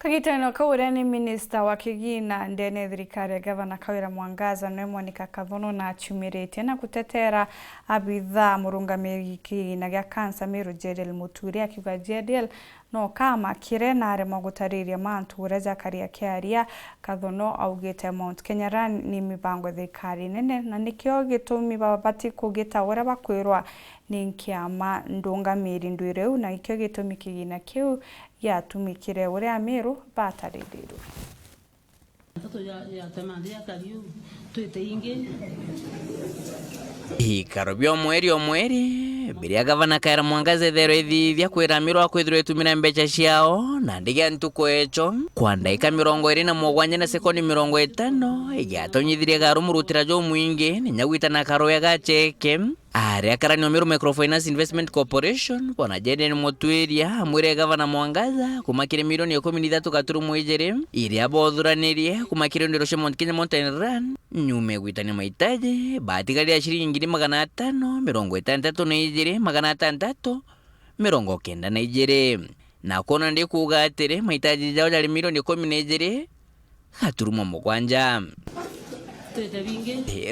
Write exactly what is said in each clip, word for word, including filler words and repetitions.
Kagitene kau, uria ni minista wa kigina ndene ya thirikari ya Gavana Kawira Mwangaza, niwe Monica Kathono, na aciumiritie na gutetera abitha murungamiri kigina gia kansa Meru Jediel Muturi, akiuga Jediel no kamakire na aremwa gutariria mantu uria jakari akiaria. Kathono augite Mount Kenya Run ni mibango ya thirikari nene, na nikio gitumi babati kugita uria bakwirwa ni nkiama ndungamiri ndwire iu, na ikio gitumi kigina kiu giatumikire uria Ameru bataririrwe. Nteto ya, ya tema nthi ya Kariu, twite ingi. Ikaro bia o mweri o mweri, biria Gavana Kawira Mwangaza ethairwe ithithia kwira Ameru akwithirwa itumira mbecha ciao, na ndigi ya ntuku echo, kwa ndaika mirongo iri na mugwanja na sekondi mirongo itano, igiatonyithirie garu murutira jumwingi, ninya gwitana karoya ga cheke. Aria akarani o Meru Microfinance Investment Corporation, Bwana Jayden Mutwiria, amwire Gavana Mwangaza kuma kiri milioni ikumi na ithatu gaturumo ijiri, iria boothuranirie kuma kiri ndiro cia Mount Kenya Mountain Run, nyuma ya gwitania mahitaji, batigarire ciringi ngiri magana atano mirongo itantatu na ijiri, magana atantatu mirongo kenda na ijiri. Na kwona ndi kuuga atiri, mahitaji jao jari milioni ikumi na ijiri, gaturumo mugwanja.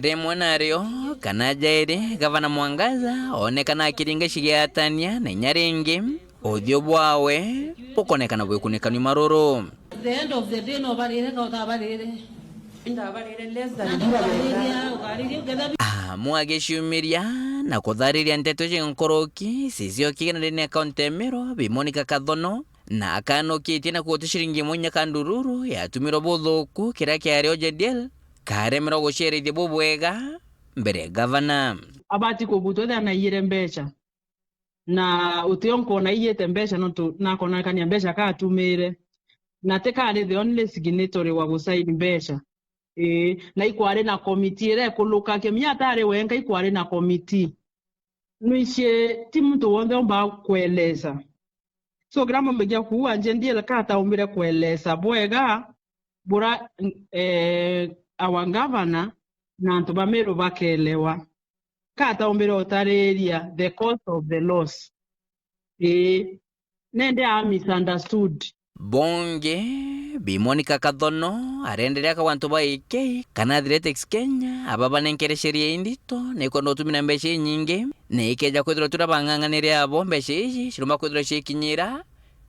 Rimwe nario kana jairi, Gavana Mwangaza oonekana akiringa cigiatania na inya ringi, uthiu bwawe bukonekana bwikunikanu maruru. The end of the day, no barire ka utabarire? Ndabarire less than. Amwe agiciumiria na kuthariria nteto cia nkoroki cicio kigina ndene ya kaunti ya Meru, Bi Monica Kathono, na akanukitie na kuguti ciringi imwe inya ka ndururu yatumirwe buthuku kiria kiari o Jediel, karemerwa guciarithia bubwega mbere ya gavana. Abati kubutwa ethira naiyire mbecha, na utio nkona aiyite mbecha, nontu nakonekania mbecha ka atumire. Na ti kari the only signatory wa gusaini mbecha. Ii, na ikwari na committee iria ikulukagia, minya atari wenka, ikwari na committee. Nwici ti muntu wonthe omba kueleza. So, kira mumbikia kuua, Jediel ka ataumbire kueleza bwega bura, eh, our governor na antu ba Meru bakelewa. Ka ataumbire utariria the cause of the loss. Ii, nende a misunderstood. Bungi, Bi Monica Kathono arenderea akauga antu ba A K kana Athletics Kenya aba banenkere sheria indito na ikwenda utumira mbecha inyingi, na ikeja kwithirwa turia bang'ang'anire abo mbecha iji cirumba kwithirwa cikinyira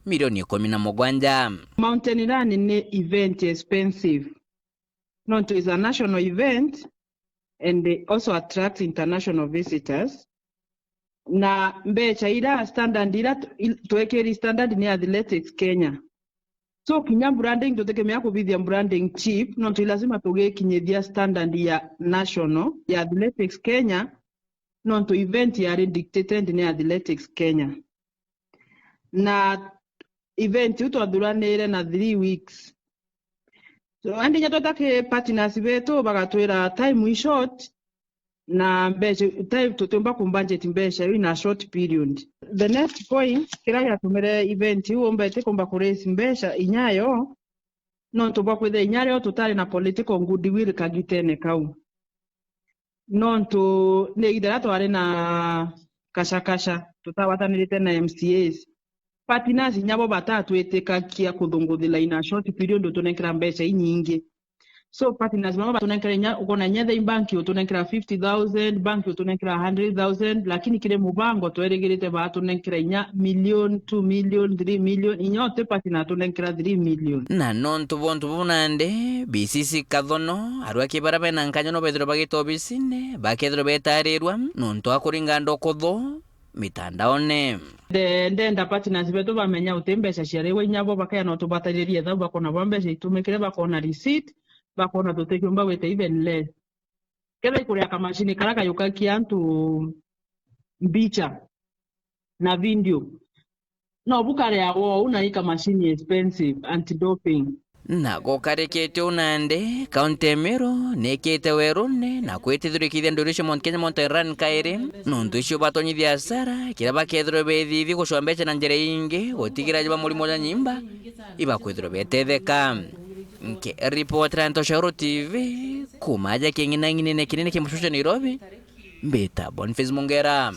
milioni ikumi na mugwanja. Mountain Run ni event expensive, nontu is a national event and also attract international visitors. Na mbecha ira standard ira tu-, il-, twekiri standard ni Athletics Kenya. So, kinya branding tutikimenya kubithia branding cheap, nontu i lazima tugikinyithia standard ya national ya Athletics Kenya, nontu event yari dictated ni Athletics Kenya. Na event iu twathuranire na three weeks. So, andi inya tweta ki partners betu, bagatwira time is short, na mbeca, time tutiumba ku budget mbeca iu in a short period. The next point, kiria giatumire event iu umba itikumba ku raise mbeca inya yo, nontu bwa kwithira inya rio tutari na political goodwill kagitene kau. Nontu ni ithira twari na kashakasha, tutagwatanirite na M C As. Partners inya bo batatwitikagia kuthunguthira in a short period utunenkera mbeca inyingi. So partners bamwe batunenkera inya, ukona inya the bank utunenkera fifty thousand, bank utunenkera hundred thousand, lakini kiri mubango twerigirite batunenkera inya million, two million, three million, inya uti partner atunenkera three million. Na nontu bontu buu nandi, B C C Kathono, arua ki baria bena nkanya no bethirwe bagita obisine, bakethirwe betarirwa, nontu akuringa ndokotho mitandaone. Nde-, ndenda partners betu bamenya uti mbeca ciarigwa inya bo bakea no tubataririe thau bakona bwa mbeca itumikire, bakona receipt, bakona tutikiumba gwita even less. Kethira ikuria kamacini karia kayukakia antu mbicha na video, no bukarea wou na ika machine expensive, anti-doping. Na gukarikite uu nandi, kaunti ya Meru nikite werune na kwitithurikithia nduru cia Mount Kenya Mountain Run kairi, nontu icio batonyithia asara kiria bakethirwe bethithia gucwa mbeca na njira ingi, gutigira ja ba murimo ja nyimba ibakwithirwa betetheka. Nkiripotera Ntoshoro T V kuma aja king'inang'inine kinene kia mucucio Nairobi, mbita Boniface Mungera.